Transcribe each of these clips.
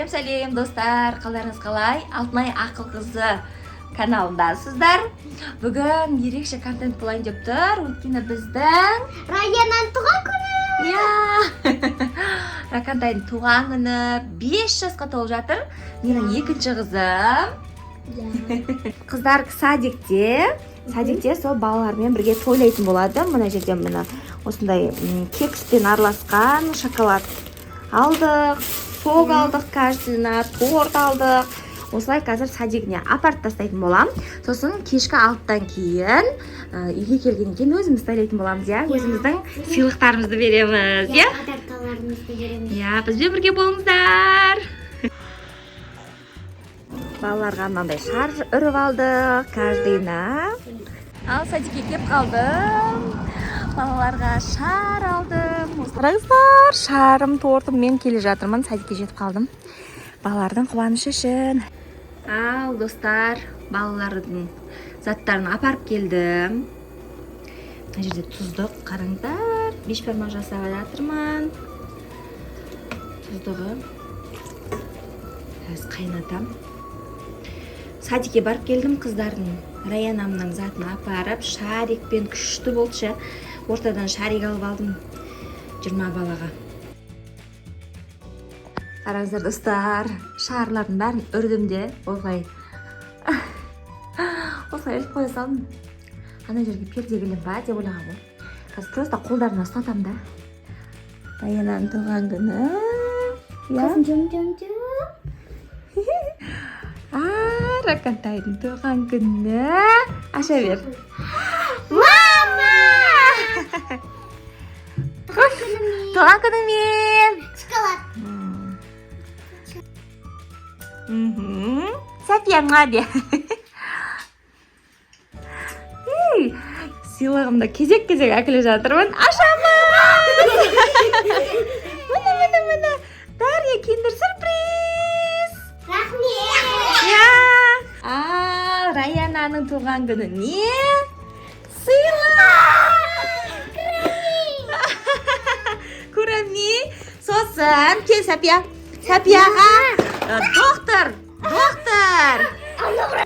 Сәлем, сәлем, достар! Қалдарыңыз қалай? Алтынай Ақыл қызы каналындасыздар. Бүгін ерекше контент болайын деп тұр, өйткені біздің Раянаның туған күні. Иә, Ракантайдың туған күні, 5 жасқа толып жатыр, менің екінші қызым. Қыздар садикте, сол балалармен бірге тойлайтын болады. Мына жерде, міне, осындай кекспен араласқан шоколад алдық, сок алдық, каждый ына торт алдық. Осылай қазір садигіне апарып тастайтын боламын. Сосын кешкі 6-дан кейін, үйге келгеннен кейін өзіміз тойлайтын боламыз, иә, өзіміздің сыйлықтарымызды береміз, иә. Подарка ларымызды береміз. Иә, бізбен бірге болыңыздар. Балаларға мынандай шар үріп алдық каждый ына. Ал садикке келіп қалдым, балаларға шар алдым. Қараңыздар, шарым, тортыммен келе жатырмын. Садикке жетіп қалдым балалардың қуанышы үшін. Ал, достар, балалардың заттарын апарып келдім. Мына жерде тұздық, қараңдар, бешбармақ жасап жатырмын. Тұздығы қазір қайнатам. Садикке барып келдім, қыздардың, Раянамның затын апарып, шарикпен күшті болды ше. Ортадан шарик алып алдым 20 балаға. Қараңыздар, достар, шарлардың бәрін үрдім де, осылай осылай іліп қоя салдым. Ана жерге перде ілемін ба деп ойлағанмын ғой. Қазір просто қолдарына ұстатамын да. Раянаның туған күні, иә. Қызым, жум жум жум. А, Ракантайдың туған күні. Аша бер. Мама! Туған күніңмен! Шоколад. София, мә де. Ей, сыйлығымды кезек кезек әкеле жатырмын. Ашамыз. Міне, міне, міне, Дарья, киндер сюрприз. Рахмет. Иә. Ал Раянаның туған күніне сыйлық. Курами. Сосын кел, Сапия. Сапияға доктор, доктор.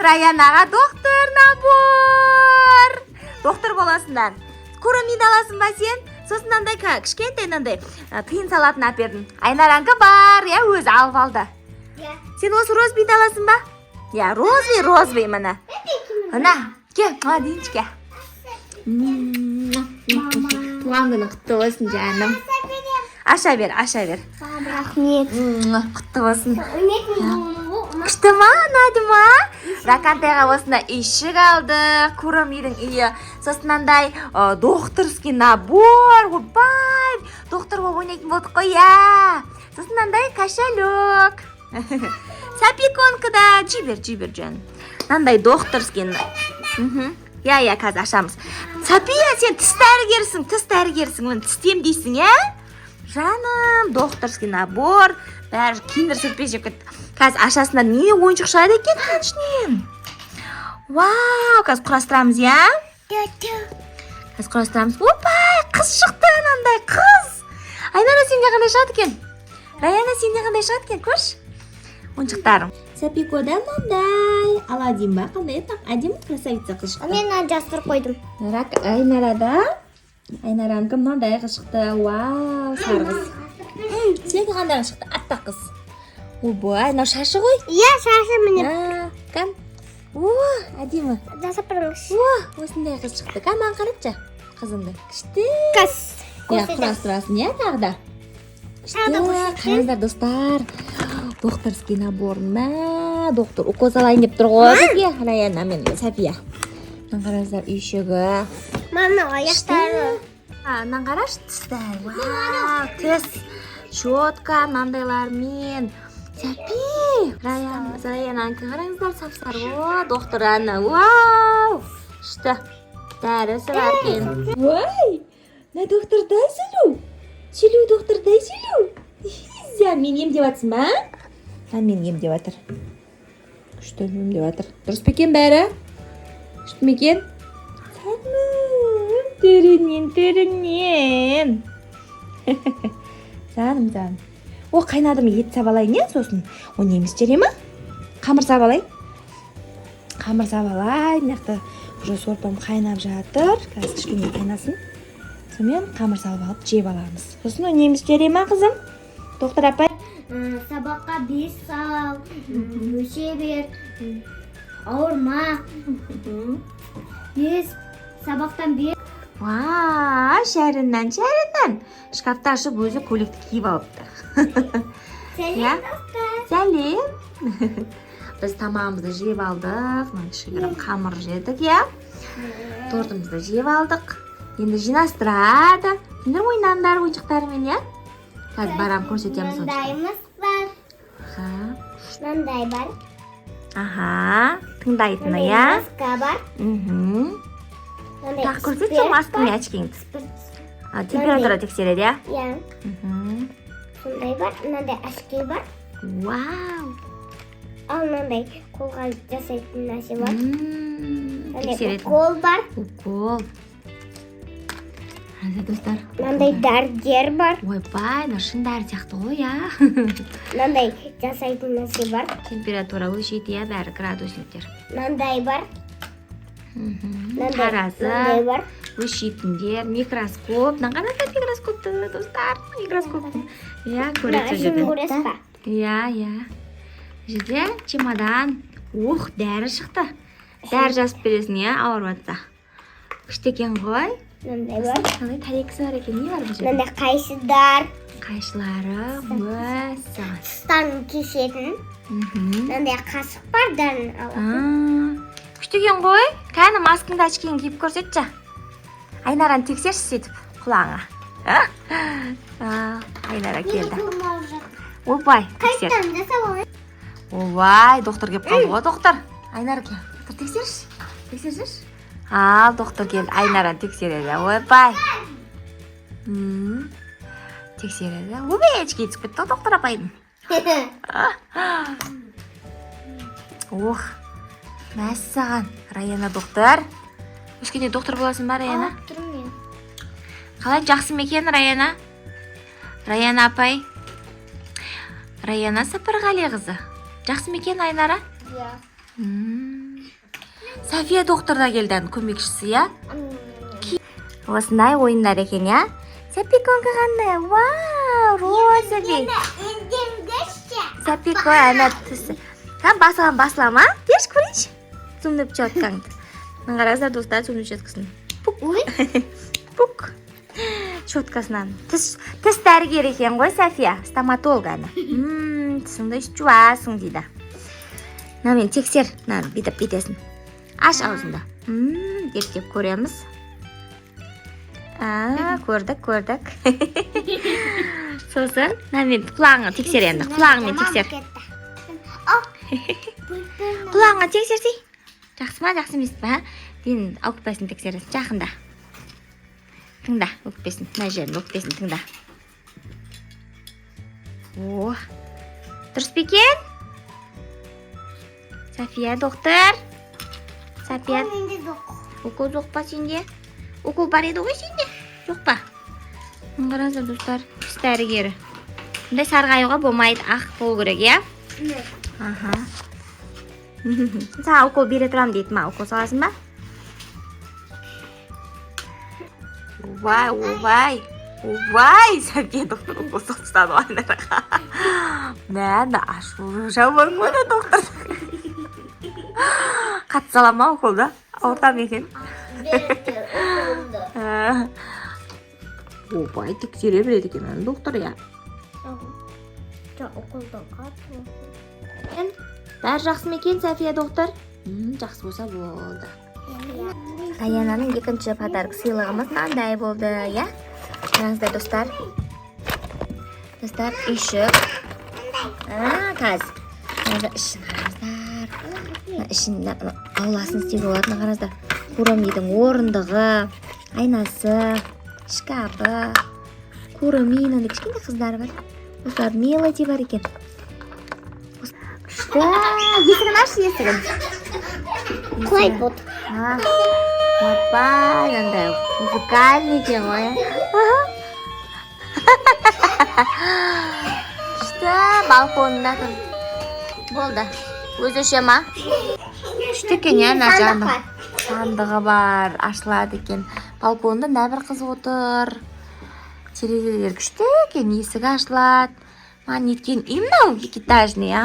Раянаға доктор набор. Доктор боласыңдар. Курамиді аласың ба сен? Сосын мынандай кішкентай мынандай тиын салатын әпердім. Айнаранікі бар, иә, өзі алып алды. Иә. Сен осы розовый ды аласың ба? Иә, розовый, розовый, міне. Мына, кел, мына дейінші, кел. Туған күнің құтты болсын, жаным. Аша бер, аша бер. Рахмет. Құтты болсын. Нет. Күшті ма, ұнады ма? Ракантайға осындай үйшік алдық, Куромидің үйі. Сосын мынандай докторский набор. Ойбай, доктор болып ойнайтын болдық қой, иә. Сосын мынандай кошелек. Сапиконка да, жібер, жібер, жаным. Мынандай докторский. Иә, иә, қазір ашамыз. Сапия, сен тіс дәрігерсің, тіс дәрігерсің, міне, тіс емдейсің, иә? Жаным, докторский набор, бәрі киндер сюрприз жеп кетті. Қазір ашасыңдар, не ойыншық шығады екен мынаның ішінен? Вау, қазір құрастырамыз, иә? Қазір құрастырамыз. Опай, қыз шықты, мынандай қыз. Айнара, сенде қандай шығады екен? Раяна, сенде қандай шығады екен? Көрші. Ойыншықтарың. Сапикода мынандай. Аладдин ба? Қандай еді? Әдемі красавица қыз шықты. Мен мынаны жастырып қойдым. Рак Айнарада, Айнаранікі мынандай қыз шықты. Вау, сары қыз. Сенікі қандай қыз шықты? Аппақ қыз. Ойбай, мынау шашы ғой. Иә, шашы, міне. А, кән. О, әдемі. Жасап тұрыңыз. О, осындай қыз шықты. Кән, маған қарапшы. Қызыңды. Күшті. Қыз. Иә, құрастырасың, иә, тағы да. Тағы да Күшті. көрсетсем. Қараңыздар, достар. Докторский набор. Мә, доктор укол салайын деп тұр ғой бізге. Раяна мен София. Мына қараңыздар, үйшігі. Мама, аяқтары. А, мынаны қарашы, тістер. Вау, тіс. Щетка мынандайлармен. Сәпи. Раян, Раянанікі қараңыздар, сап-сары. О, доктор ана. Вау. Күшті. Дәрісі бар екен. Ой, мына доктор дай сұлу. Сұлу доктор дай сұлу. Изя, мен емдеп жатсың ба? А, мен емдеп жатыр. Күшті емдеп жатыр. Дұрыс па екен бәрі? Күшті ме екен? Жаным, түрінен, түрінен. Жаным, жаным. О, қайнады ма? Ет сап алайын, иә, сосын ойнаймыз, жарай ма? Қамыр сап алайын. Қамыр сап алайын. Мына жақта уже сорпам қайнап жатыр. Қазір кішкене қайнасын. Сонымен қамыр салып алып жеп аламыз. Сосын ойнаймыз, жарай ма, қызым? Доктор апай. Сабаққа 5 сал, өсе бер, ауырма. 5 сабақтан 5. Уа, шәріннан, шәріннан. Шкафты ашып өзі көйлекті киіп алыпты. Сәлем, достар. Сәлем. Біз тамағымызды жеп алдық. Мына кішігірім қамыр жедік, иә. Тортымызды жеп алдық. Енді жинастырады. Сендер ойнаңдар ойыншықтарымен, иә? Қазір барам, көрсетеміз ойыншықтарды. Мынандайымыз бар. Аха. Мынандай бар. Аха, тыңдайтыны, Мынандай иә? Маска бар. Мынандай Тағы көрсетші спирт маскаңы, бар. Очкиңді. Спирт. А, температура тексереді, иә? Иә. Сондай бар. Мынандай очки бар. Вау. Ал мынандай қолға жасайтын нәрсе бар. Мынандай Тексеретін. Укол бар. Укол. Қандай, достар? Мынандай дәрігер бар. Ойбай, мына шын дәрі сияқты ғой, иә? Мынандай жасайтын нәрсе бар. Температура өлшейді, иә, бәрі градусниктер. Мынандай бар. Мынандай Таразы, мынандай бар. Өлшейтіндер, микроскоп. Мына қараңдар микроскопты, достар, микроскопты. Иә, көреді сол жерде. Көресіз ба? Иә, иә. Бұл жерде чемодан. Ух, дәрі шықты. Дәрі жазып бересің, иә, ауырып жатса. Күшті екен ғой. Мынандай бар. Мынандай тарелкасы бар екен, не бар бұл жерде? Мынандай қайшыдар. Қайшылары, мәссаған. Тыстан кесетін. Мынандай қасық бар, дәрін алатын. Күшті екен ғой. Кәні, маскаңды, очкиіңді киіп көрсетші. Айнараны тексерші сөйтіп құлағыңа. Айнара келді. Ойбай, тексер. Қайттан жасап алайын. Ойбай, доктор келіп қалды ғой, доктор. Айнара кел. Доктор тексерші. Тексерші. Ал, доктор келді. Айнараны тексереді. Ойбай. Тексереді. Ойбай, очки түсіп кетті ғой доктор апайдың. Ох, мәссаған, Раяна доктор. Өскенде доктор боласың ба, Раяна? Алып тұрмын мен. Қалай, жақсы ма екен, Раяна? Раяна апай. Раяна Сапарғалиқызы. Жақсы ма екен, Айнара? Иә. София доктор да келді, әні көмекшісі, иә? Осындай ойындар екен, иә? Запеканка қандай? Вау, розовый. Запеканка, ана түсі. Ха, басыла басыла ма? Берші көрейінші. Зумдап щеткаңды. Мына қараңыздар, достар, зумдап щеткасын. Пук. Ой. Пук. Щеткасынан. Тіс дәрігері екен ғой, София. Стоматолог ана. Тісіңді жуасың дейді. Мына мен тексер. Мынаны бүйтіп бүйтесің. Аш аузыңды. Деп деп көреміз. А, көрдік, көрдік. Сосын, мына мен құлағыңа тексер енді. Құлағыңмен тексер. Құлағыңа тексерсей. Жақсы ма, жақсы емес па? Дейін өкпесін тексересің. Жақында. Тыңда, өкпесін. Мына жерін өкпесін тыңда. О, дұрыс па екен? София доктор. София. Менде жоқ. Укол жоқ па сенде? Укол бар еді ғой сенде? Жоқ па? Мына қараңыздар, достар, тіс дәрігері. Бұндай сарғаюға болмайды, ақ болу керек, иә? Аха. Саған укол бере тұрамын дейді ма? Укол саласың ба? Ойбай, ойбай. Ойбай, София доктор укол салып тастады ғой Айнараға. Мә, мына ашу жаман ғой мына доктор. Қатты сала ма уколды? Ауырта ма екен? Ойбай, тексере береді екен ана доктор, иә. Жоқ, уколды қатты. Бәрі жақсы ма екен, София доктор? Жақсы болса болды. Раянаның екінші подарок сыйлығымыз мынандай болды, иә? Қараңыздар, достар. Достар, үйшік. Қазір. Мына ішін қараңыздар. Мына ішін, мына ауласын істеуге болады. Мына қараңыздар. Куромидің орындығы, айнасы, шкафы. Куроми, мынандай кішкентай қыздары бар. Осылар Мелоди бар екен. Күшті. Есігін ашшы, есігін. Құлай болды. Ойбай, мынандай музыкальный екен ғой. Күшті, балконында тұр. Болды, өзі өше ма? Күшті екен, иә, мына Сандық жағында. Бар. Сандығы бар, ашылады екен. Балконда мына бір қыз отыр. Терезелер күшті екен, есігі ашылады. Маған неткен үй мынау, двухэтажный, а?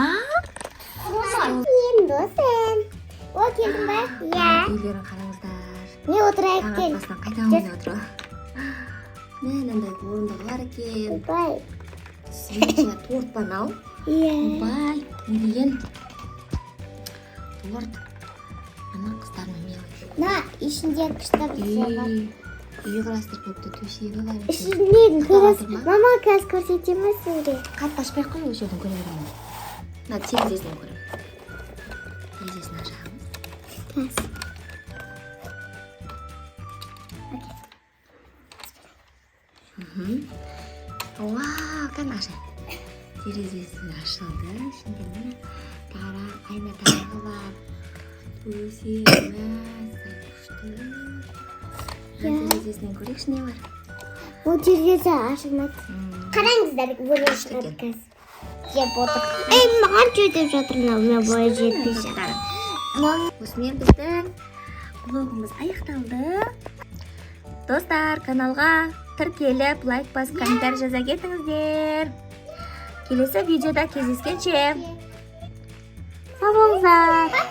Енді досым. О, келдің ба? Иә. Үйлерін қараңыздар. Не, отырайық, Таң кел. атпасынан қайда ойнап отыр ғой. Міне, мынандай орындығы бар екен. Ойбай. Свеча, торт па мынау? Иә. Ойбай, не деген торт? Ана қыздармен милый. Мына ішінде күшті нәрсе бар. Үй құрастырып қойыпты, төсегі бар екен. Ішінде Ұйықтап жатыр ма? Мама, қазір көрсетемін ба сізге? Қатты ашпай ақ қой, осы жерден көре беремін. Мына терезесінен көремін. Терезесін ашамыз. Қазір. Вау, кәне, аша. Терезесі ашылды. Ішінде, міне, тарақ, айна тарағы бар. Төсегі, мәссаған, күшті. Мына терезесінен көрейікші, не бар. Бұл терезесі ашылмайды. Қараңыздар, бөлек шығады Екен. Қазір. Жеп отыр. Ей, маған жетіп жатыр мынау, мен бойы жетпей жатыр. Осымен біздің влогымыз аяқталды. Достар, каналға тіркеліп, лайк басып, комментарий жаза кетіңіздер. Келесі видеода кездескенше, сау болыңыздар.